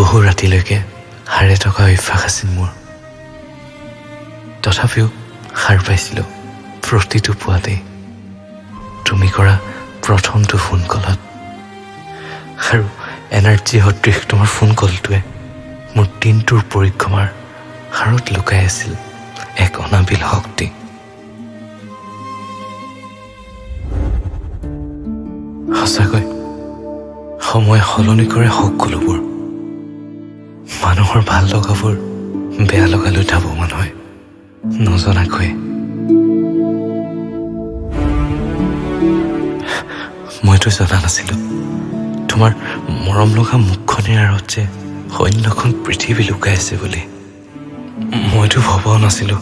বহু ৰাতিলৈকে সাৰে থকা অভ্যাস আছিল মোৰ। তথাপিও সাৰ পাইছিলোঁ প্ৰতিটো পুৱাতেই তুমি কৰা প্ৰথমটো ফোন কলত, আৰু এনাৰ্জি সদৃশ তোমাৰ ফোন কলটোৱে মোৰ দিনটোৰ পৰিক্ৰমাৰ হাৰত লুকাই আছিল এক অনাবিল শক্তি। সঁচাকৈ সময় সলনি কৰে সকলোবোৰ। মানুহৰ ভাল লগাবোৰ বেয়া লগালৈ ধাৱমান হয় নজনাকৈ। মইতো জনা নাছিলোঁ তোমাৰ মৰম লগা মুখখনিৰ আঁৰত যে অন্যখন পৃথিৱী লুকাই আছে বুলি। মইতো ভবাও নাছিলোঁ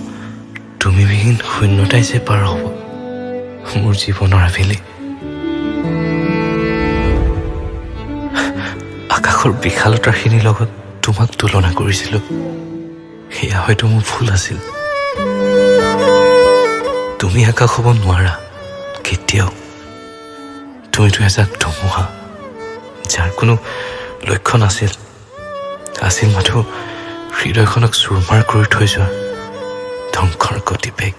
তুমিবিহীন শূন্যতাই যে পাৰ হ'ব মোৰ জীৱনৰ আবেলি। আকাশৰ বিশালতাখিনিৰ লগত তোমাক তুলনা কৰিছিলোঁ, সেয়া হয়তো মোৰ ভুল আছিল। তুমি আকাশ হ'ব নোৱাৰা কেতিয়াও। তুমিতো এজাক ধুমুহা যাৰ কোনো লক্ষ্য নাছিল, আছিল মাথো হৃদয়খনক চুৰমাৰ কৰি থৈ যোৱা ধ্বংসৰ গতিবেগ।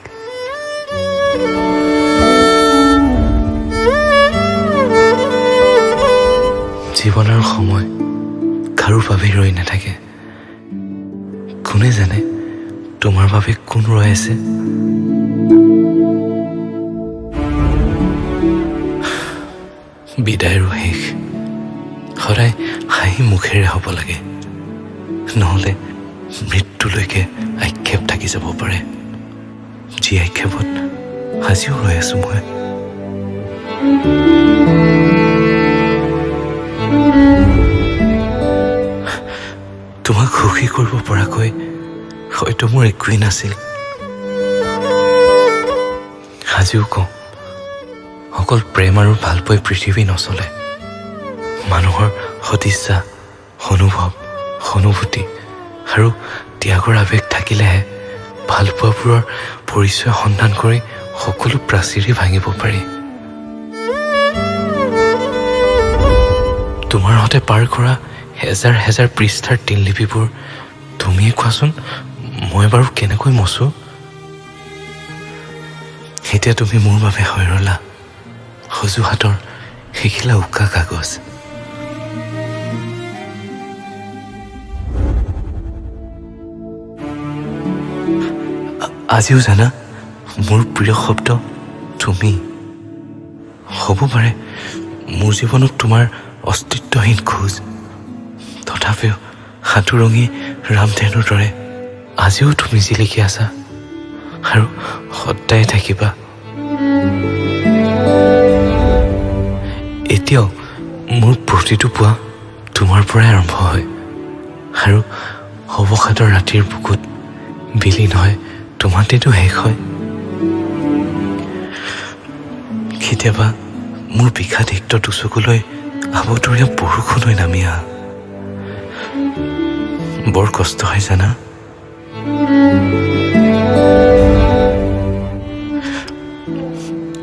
জীৱন আৰু সময় কাৰো বাবে ৰৈ নাথাকে। কোনে জানে তোমাৰ বাবে কোন ৰৈ আছে। বিদায়ৰো শেষ সদায় হাঁহি মুখেৰে হ'ব লাগে, নহ'লে মৃত্যুলৈকে আক্ষেপ থাকি যাব পাৰে, যি আক্ষেপত আজিও ৰৈ আছো মই। তোমাক সুখী কৰিব পৰাকৈ হয়তো মোৰ একোৱেই নাছিল। আজিও কওঁ, অকল প্ৰেম আৰু ভালপোৱাই পৃথিৱী নচলে। মানুহৰ সদিচ্ছা, অনুভৱ, অনুভূতি আৰু ত্যাগৰ আৱেগ থাকিলেহে ভালপোৱাবোৰৰ পৰিচয় সন্ধান কৰি সকলো প্ৰাচীৰেই ভাঙিব পাৰি। তোমাৰ সৈতে পাৰ কৰা হেজাৰ হেজাৰ পৃষ্ঠাৰ দিনলিপিবোৰ তুমিয়ে কোৱাচোন, মই বাৰু কেনেকৈ মচো? এতিয়া তুমি মোৰ বাবে হৈ ৰলা অজুহাতৰ সেইখিলা উকা কাগজ। আজিও জানা, মোৰ প্ৰিয় শব্দ তুমি। হ'ব পাৰে মোৰ জীৱনত তোমাৰ অস্তিত্বহীন খোজ, তথাপিও সাঁতুৰঙী ৰামধেনুৰ দৰে আজিও তুমি জিলিকি আছা আৰু সদায় থাকিবা। এতিয়াও মোৰ প্ৰতিটো পুৱা তোমাৰ পৰাই আৰম্ভ হয় আৰু অৱসাদৰ ৰাতিৰ বুকুত বিলীন হয় তোমাতেতো শেষ হয়। কেতিয়াবা মোৰ বিষাদিক্ত দুচকুলৈ আবতৰীয়া বৰষুণ হৈ নামি আহা। বৰ কষ্ট হয় জানা।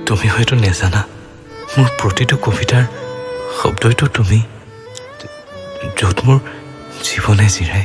তুমি হয়তো নেজানা মোৰ প্ৰতিটো কবিতাৰ শব্দইতো তুমি, য'ত মোৰ জীৱনে জিৰাই।